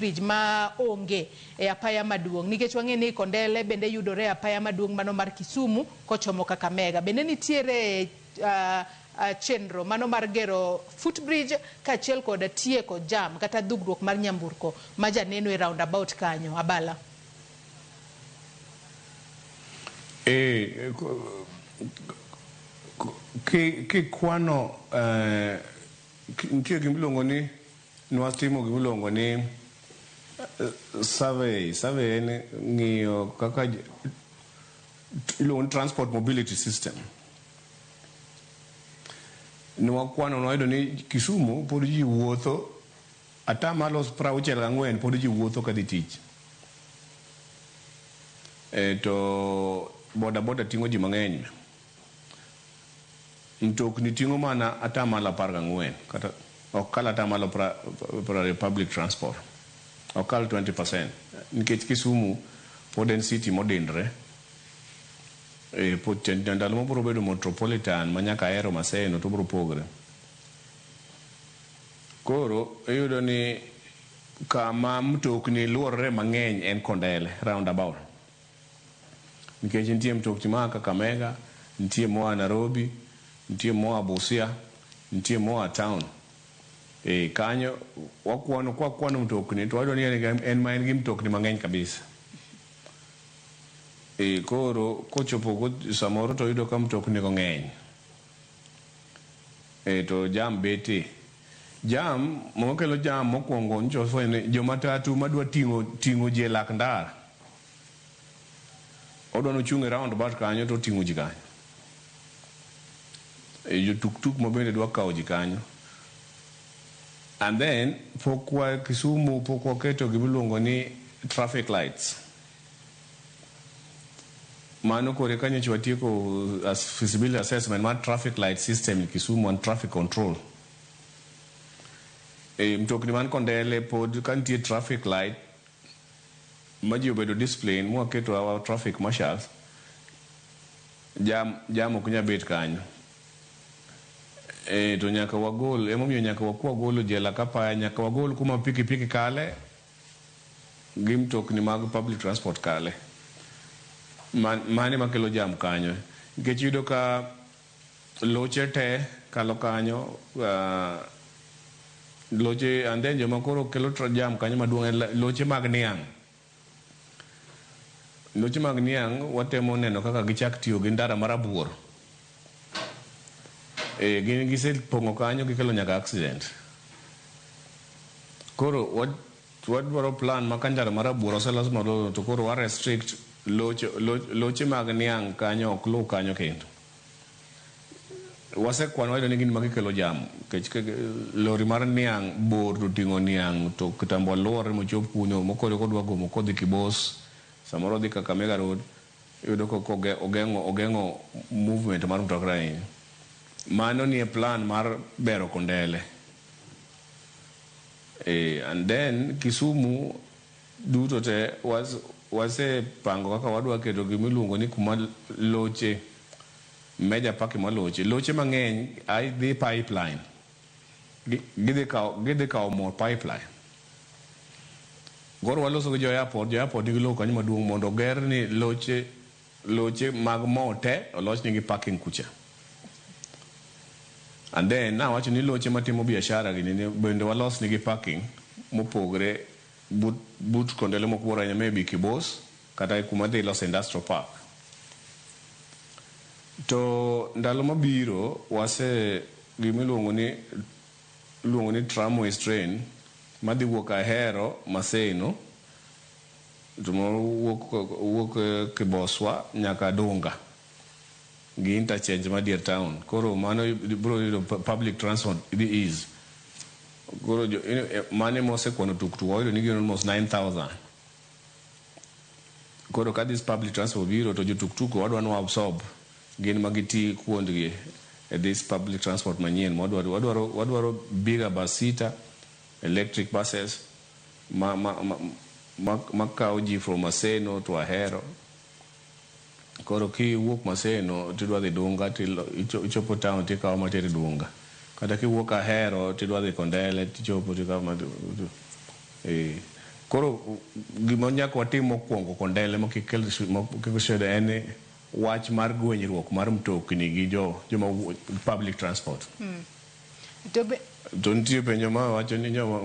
Bridge ma onge e apaya maduong' nikech wang'e ni Kondele bende yudore e apaya maduong' mano mar Kisumu kochomo Kakamega. Bende nitiere chenro mano mar gero footbridge kaachiel kod tieko jam kata dhugruok mar nyamburko ma janeno e roundabout kanyo. Abala. Eh, kikwano nitie gima iluongo ni Nwatimo gima iluongo ni survey. Survey en ng'iyo kaka iluongo ni transport mobility system. Nwakwano nwayudo ni Kisumu pod ji wuotho atamalo 64 pod ji wuotho kadhi tich. E, to boda boda ting'o ji mang'eny. Mtokni ting'o mana atamalo 14 kata ok kal atamalo 20 public transport. Ok kal 20% nikech Kisumu pod en city modinre. E, pod ndalo mobiro bedo metropolitan ma nyaka Ahero Maseno to obiro pogre. Koro iyudo ni kama mtokni luorore mang'eny en Kondele roundabout. Nikech nitie mtokni maa Kakamega, nitie moa Nairobi, nitie moa Busia, nitie moa town. E kanyo wakwano kwakwano mtokni to wayudo ni en ma en gi mtokni mang'eny kabisa. E koro kochopo samoro to yudo ka mtokni go ng'eny. E to jam betie. Jam mokelo jam mokwongo nyicha wafwenyo ni jomatatu madwa ting'o ting'o ji e lak ndara. Odwa nochung' e roundabout kanyo to oting'o ji kanyo. E jo tuktuk ma bende dwa kawo ji kanyo. And then pok wa Kisumu pok waketo gima iluongo ni traffic lights. Mano kore ka nyocha watieko as feasibility assessment mar traffic light system in Kisumu and traffic control. E, mtokni man Kondele pod ka nitie traffic light ma ji obedo discipline mwaketo our traffic marshals, jam, jam ok nyal bet kanyo. E, to nyaka wagol, emomiyo nyaka wakwa golo jela kapaya, nyaka wagol kuma pikipiki kale gi mtokni mag public transport kale. Man, mane makelo jam kanyo. Nikech iyudo ka loche te kalo kanyo, loche and then joma koro kelo jam kanyo maduong' en loche mag niang'. Loche mag niang' watemo neno kaka gichak tiyo gi ndara marabuor. E, gin gisepong'o kanyo gikelo nyaka accident. Koro wadwaro plan ma ka ndara marabuor oselos malong'o to koro wa restrict loche, loche mag niang' kanyo ok luw kanyo kendo. Wasekwano wayudo ni gin ma gikelo jam nikech lori mar niang' bor to oting'o niang' to kitambo oluorre mochop kuno mokoro kodwa gomo kodhi Kibos samoro odhi Kakamega Road iyudo ka ogeng'o ogeng'o movement mar mtoka ahinya. Mano nie plan mar bero Kondele. E, and then Kisumu duto te wasepango kaka wadwa keto gima iluongo ni kuma loche major parking mar loche. Loche mang'eny dhi pipeline. Gidhi kawo gidhi kawo mo pipeline. Koro waloso gi jo airport, jo airport nigi lowo kanyo maduong' mondo oger ni loche loche mag mo te olos nigi parking kucha. And then nawacho ni loche matimo biashara gini ni bende walos nigi parking mopogre but, but Kondele mok bor ahinya maybe Kibos kata kuma dhi loso industrial park. To ndalo mabiro wase gimiluongo ni iluongo ni tramways train madhi wuok Ahero Maseno to moro wuok wuok Kiboswa nyaka Dunga gi interchange ma dier town. Koro mano biro yudo public transport dhi ease. Koro jo, mano ema osekwano tuktuk wayudo ni gin almost 9000. Koro ka this public transport biro to jo tuktuk wadwa ni wa absorb gin ma giti kuondgi e this public transport manyien mwadwaro wadwaro wadwaro bigger bus seater electric buses ma ma ma ma, ma kawo ji from Maseno to Ahero. Koro kiwuok Maseno tidwa dhi Dunga tichopo town tikawo materi Dunga. Kata kiwuok Ahero tidwa dhi Kondele tichopo tikawo ma eh. Koro gima nyaka watim mokwongo Kondele mokik kel mokik shida en ni wach mar gwenyruok mar mtokni gi jo joma public transport. To be To nitie penjo ma wacho ni joma